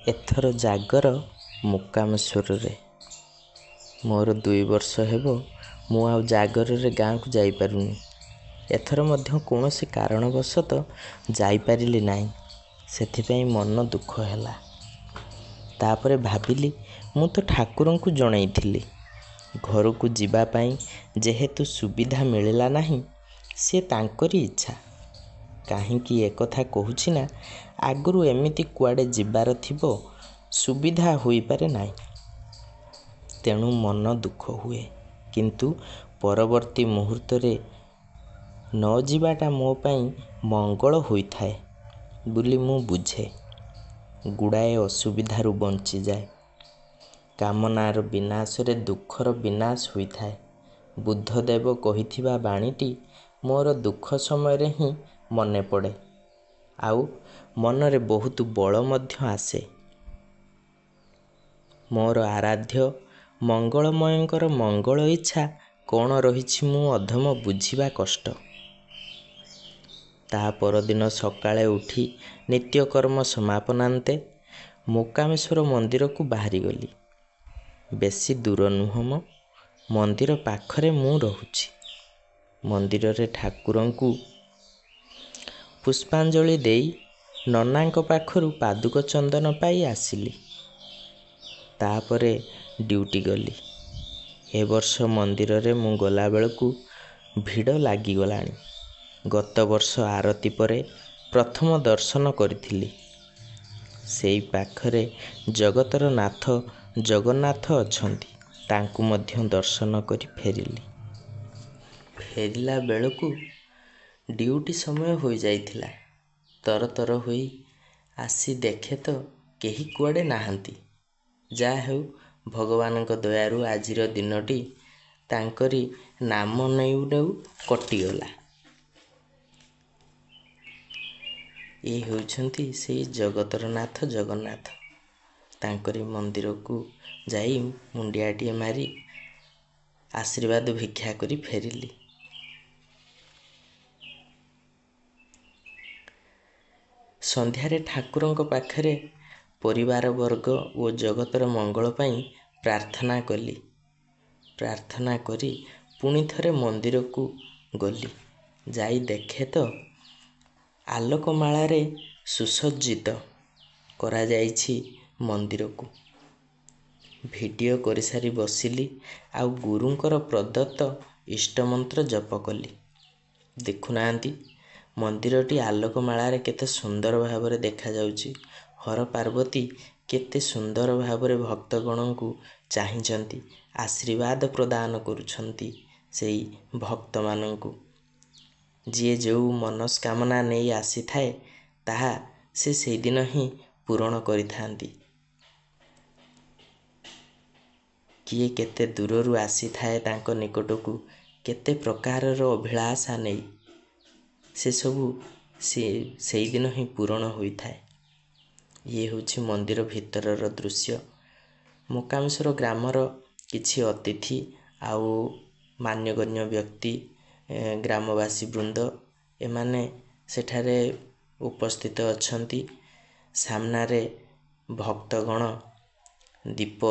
ଏଥର ଜାଗର ମୁକାମେଶ୍ୱରରେ। ମୋର 2 ବର୍ଷ ହେବ ମୁଁ ଆଉ ଜାଗରରେ ଗାଁକୁ ଯାଇପାରୁନି। ଏଥର ମଧ୍ୟ କୌଣସି କାରଣବଶତଃ ଯାଇପାରିଲି ନାହିଁ। ସେଥିପାଇଁ ମନ ଦୁଃଖ ହେଲା। ତାପରେ ଭାବିଲି ମୁଁ ତ ଠାକୁରଙ୍କୁ ଜଣେଇଥିଲି, ଘରକୁ ଯିବା ପାଇଁ ଯେହେତୁ ସୁବିଧା ମିଳିଲା ନାହିଁ, ସିଏ ତାଙ୍କରି ଇଚ୍ଛା। କାହିଁକି ଏକଥା କହୁଛି ନା, ଆଗରୁ ଏମିତି କୁଆଡ଼େ ଯିବାର ଥିବ, ସୁବିଧା ହୋଇପାରେ ନାହିଁ, ତେଣୁ ମନ ଦୁଃଖ ହୁଏ। କିନ୍ତୁ ପରବର୍ତ୍ତୀ ମୁହୂର୍ତ୍ତରେ ନ ଯିବାଟା ମୋ ପାଇଁ ମଙ୍ଗଳ ହୋଇଥାଏ ବୋଲି ମୁଁ ବୁଝେ। ଗୁଡ଼ାଏ ଅସୁବିଧାରୁ ବଞ୍ଚିଯାଏ। କାମନାର ବିନାଶରେ ଦୁଃଖର ବିନାଶ ହୋଇଥାଏ। ବୁଦ୍ଧଦେବ କହିଥିବା ବାଣୀଟି ମୋର ଦୁଃଖ ସମୟରେ ହିଁ ମନେ ପଡ଼େ, ଆଉ ମନରେ ବହୁତ ବଳ ମଧ୍ୟ ଆସେ। ମୋର ଆରାଧ୍ୟ ମଙ୍ଗଳମୟଙ୍କର ମଙ୍ଗଳ ଇଚ୍ଛା କ'ଣ ରହିଛି ମୁଁ ଅଧମ ବୁଝିବା କଷ୍ଟ। ତା ପରଦିନ ସକାଳେ ଉଠି ନିତ୍ୟକର୍ମ ସମାପନାନ୍ତେ ମୋକାମେଶ୍ୱର ମନ୍ଦିରକୁ ବାହାରିଗଲି। ବେଶୀ ଦୂର ନୁହଁ ମ, ମନ୍ଦିର ପାଖରେ ମୁଁ ରହୁଛି। ମନ୍ଦିରରେ ଠାକୁରଙ୍କୁ ପୁଷ୍ପାଞ୍ଜଳି ଦେଇ ନନାଙ୍କ ପାଖରୁ ପାଦୁକ ଚନ୍ଦନ ପାଇ ଆସିଲି। ତାପରେ ଡ୍ୟୁଟି ଗଲି। ଏ ବର୍ଷ ମନ୍ଦିରରେ ମୁଁ ଗଲାବେଳକୁ ଭିଡ଼ ଲାଗିଗଲାଣି। ଗତ ବର୍ଷ ଆରତି ପରେ ପ୍ରଥମ ଦର୍ଶନ କରିଥିଲି। ସେଇ ପାଖରେ ଜଗତର ନାଥ ଜଗନ୍ନାଥ ଅଛନ୍ତି, ତାଙ୍କୁ ମଧ୍ୟ ଦର୍ଶନ କରି ଫେରିଲି। ଫେରିଲା ବେଳକୁ ଡ୍ୟୁଟି ସମୟ ହୋଇଯାଇଥିଲା। ତରତର ହୋଇ ଆସି ଦେଖେ ତ କେହି କୁଆଡ଼େ ନାହାନ୍ତି। ଯାହା ହେଉ, ଭଗବାନଙ୍କ ଦୟାରୁ ଆଜିର ଦିନଟି ତାଙ୍କରି ନାମ ନେଉ ନେଉ କଟିଗଲା। ଏ ହେଉଛନ୍ତି ସେଇ ଜଗତର ନାଥ ଜଗନ୍ନାଥ। ତାଙ୍କରି ମନ୍ଦିରକୁ ଯାଇ ମୁଣ୍ଡିଆଟିଏ ମାରି ଆଶୀର୍ବାଦ ଭିକ୍ଷା କରି ଫେରିଲି। ସନ୍ଧ୍ୟାରେ ଠାକୁରଙ୍କ ପାଖରେ ପରିବାର ବର୍ଗ ଓ ଜଗତର ମଙ୍ଗଳ ପାଇଁ ପ୍ରାର୍ଥନା କଲି। ପ୍ରାର୍ଥନା କରି ପୁଣି ଥରେ ମନ୍ଦିରକୁ ଗଲି। ଯାଇ ଦେଖେ ତ ଆଲୋକମାଳାରେ ସୁସଜ୍ଜିତ କରାଯାଇଛି ମନ୍ଦିରକୁ। ଭିଡ଼ିଓ କରିସାରି ବସିଲି ଆଉ ଗୁରୁଙ୍କର ପ୍ରଦତ୍ତ ଇଷ୍ଟମନ୍ତ୍ର ଜପ କଲି। ଦେଖୁନାହାନ୍ତି ମନ୍ଦିରଟି ଆଲୋକମାଳାରେ କେତେ ସୁନ୍ଦର ଭାବରେ ଦେଖାଯାଉଛି। ହର ପାର୍ବତୀ କେତେ ସୁନ୍ଦର ଭାବରେ ଭକ୍ତଗଣଙ୍କୁ ଚାହିଁଛନ୍ତି, ଆଶୀର୍ବାଦ ପ୍ରଦାନ କରୁଛନ୍ତି ସେଇ ଭକ୍ତମାନଙ୍କୁ। ଯିଏ ଯେଉଁ ମନସ୍କାମନା ନେଇ ଆସିଥାଏ ତାହା ସେ ସେଇଦିନ ହିଁ ପୂରଣ କରିଥାନ୍ତି। କିଏ କେତେ ଦୂରରୁ ଆସିଥାଏ ତାଙ୍କ ନିକଟକୁ, କେତେ ପ୍ରକାରର ଅଭିଳାଷା ନେଇ, ସେସବୁ ସେଇଦିନ ହିଁ ପୂରଣ ହୋଇଥାଏ। ଇଏ ହେଉଛି ମନ୍ଦିର ଭିତରର ଦୃଶ୍ୟ। ମୋକାମେଶ୍ୱର ଗ୍ରାମର କିଛି ଅତିଥି ଆଉ ମାନ୍ୟଗଣ୍ୟ ବ୍ୟକ୍ତି, ଗ୍ରାମବାସୀ ବୃନ୍ଦ ଏମାନେ ସେଠାରେ ଉପସ୍ଥିତ ଅଛନ୍ତି। ସାମ୍ନାରେ ଭକ୍ତଗଣ ଦୀପ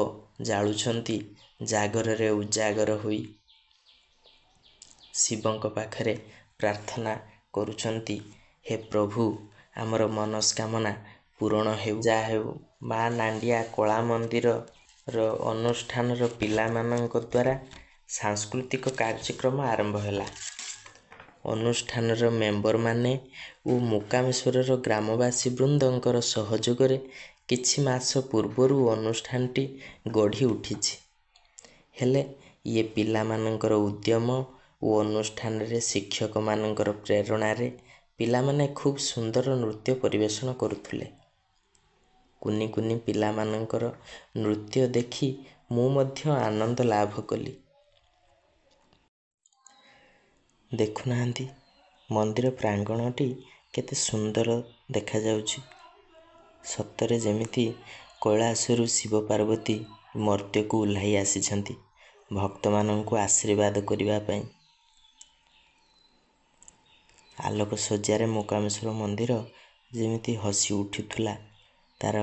ଜାଳୁଛନ୍ତି, ଜାଗରରେ ଉଜାଗର ହୋଇ ଶିବଙ୍କ ପାଖରେ ପ୍ରାର୍ଥନା କରୁଛନ୍ତି, ହେ ପ୍ରଭୁ ଆମର ମନସ୍କାମନା ପୂରଣ ହେଉ। ଯାହା ହେଉ, ମା ନାଣ୍ଡିଆ କଳା ମନ୍ଦିରର ଅନୁଷ୍ଠାନର ପିଲାମାନଙ୍କ ଦ୍ୱାରା ସାଂସ୍କୃତିକ କାର୍ଯ୍ୟକ୍ରମ ଆରମ୍ଭ ହେଲା। ଅନୁଷ୍ଠାନର ମେମ୍ବରମାନେ ଓ ମୁକାମେଶ୍ୱରର ଗ୍ରାମବାସୀ ବୃନ୍ଦଙ୍କର ସହଯୋଗରେ କିଛି ମାସ ପୂର୍ବରୁ ଅନୁଷ୍ଠାନଟି ଗଢ଼ି ଉଠିଛି। ହେଲେ ଇଏ ପିଲାମାନଙ୍କର ଉଦ୍ୟମ ଓ ଅନୁଷ୍ଠାନରେ ଶିକ୍ଷକମାନଙ୍କର ପ୍ରେରଣାରେ ପିଲାମାନେ ଖୁବ୍ ସୁନ୍ଦର ନୃତ୍ୟ ପରିବେଷଣ କରୁଥିଲେ। କୁନି କୁନି ପିଲାମାନଙ୍କର ନୃତ୍ୟ ଦେଖି ମୁଁ ମଧ୍ୟ ଆନନ୍ଦ ଲାଭ କଲି। ଦେଖୁନାହାନ୍ତି ମନ୍ଦିର ପ୍ରାଙ୍ଗଣଟି କେତେ ସୁନ୍ଦର ଦେଖାଯାଉଛି। ସତରେ ଯେମିତି କୈଳାସରୁ ଶିବ ପାର୍ବତୀ ମର୍ତ୍ତ୍ୟକୁ ଓହ୍ଲାଇ ଆସିଛନ୍ତି ଭକ୍ତମାନଙ୍କୁ ଆଶୀର୍ବାଦ କରିବା ପାଇଁ। ଆଲୋକ ସଜ୍ଜାରେ ମୋକାମେଶ୍ୱର ମନ୍ଦିର ଯେମିତି ହସି ଉଠୁଥିଲା ତାର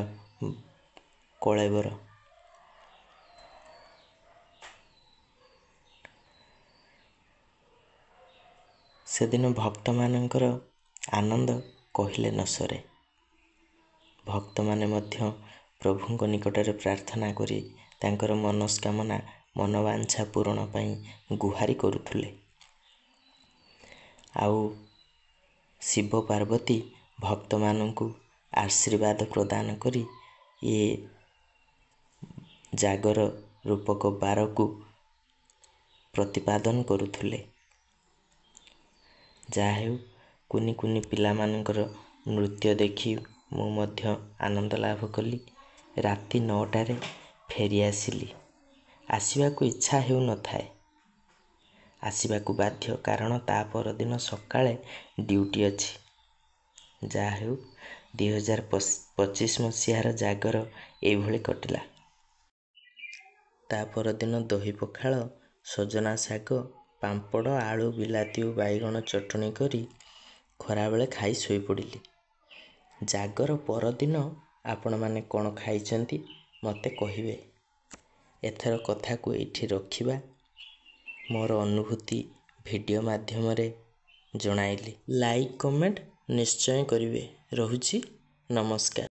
କଳେବର। ସେଦିନ ଭକ୍ତମାନଙ୍କର ଆନନ୍ଦ କହିଲେ ନ ସରେ। ଭକ୍ତମାନେ ମଧ୍ୟ ପ୍ରଭୁଙ୍କ ନିକଟରେ ପ୍ରାର୍ଥନା କରି ତାଙ୍କର ମନସ୍କାମନା, ମନବାଞ୍ଛା ପୂରଣ ପାଇଁ ଗୁହାରି କରୁଥିଲେ। ଆଉ ଶିବ ପାର୍ବତୀ ଭକ୍ତମାନଙ୍କୁ ଆଶୀର୍ବାଦ ପ୍ରଦାନ କରି ଏ ଜାଗର ରୂପକ ବାରକୁ ପ୍ରତିପାଦନ କରୁଥିଲେ। ଯାହା ହେଉ, କୁନି କୁନି ପିଲାମାନଙ୍କର ନୃତ୍ୟ ଦେଖି ମୁଁ ମଧ୍ୟ ଆନନ୍ଦ ଲାଭ କଲି। ରାତି 9ଟାରେ ଫେରି ଆସିଲି। ଆସିବାକୁ ଇଚ୍ଛା ହେଉନଥାଏ, ଆସିବାକୁ ବାଧ୍ୟ, କାରଣ ତା ପରଦିନ ସକାଳେ ଡ୍ୟୁଟି ଅଛି। ଯାହା ହେଉ, 2025 ମସିହାର ଜାଗର ଏଇଭଳି କଟିଲା। ତା ପରଦିନ ଦହି ପଖାଳ, ସଜନା ଶାଗ, ପାମ୍ପଡ଼, ଆଳୁ, ବିଲାତି ଓ ବାଇଗଣ ଚଟଣି କରି ଖରାବେଳେ ଖାଇ ଶୋଇପଡ଼ିଲି। ଜାଗର ପରଦିନ ଆପଣମାନେ କ'ଣ ଖାଇଛନ୍ତି ମୋତେ କହିବେ। ଏଥର କଥାକୁ ଏଇଠି ରଖିବା। ମୋର ଅନୁଭୂତି ଭିଡ଼ିଓ ମାଧ୍ୟମରେ ଜଣାଇଲି। ଲାଇକ୍, କମେଣ୍ଟ ନିଶ୍ଚୟ କରିବେ। ରହୁଛି, ନମସ୍କାର।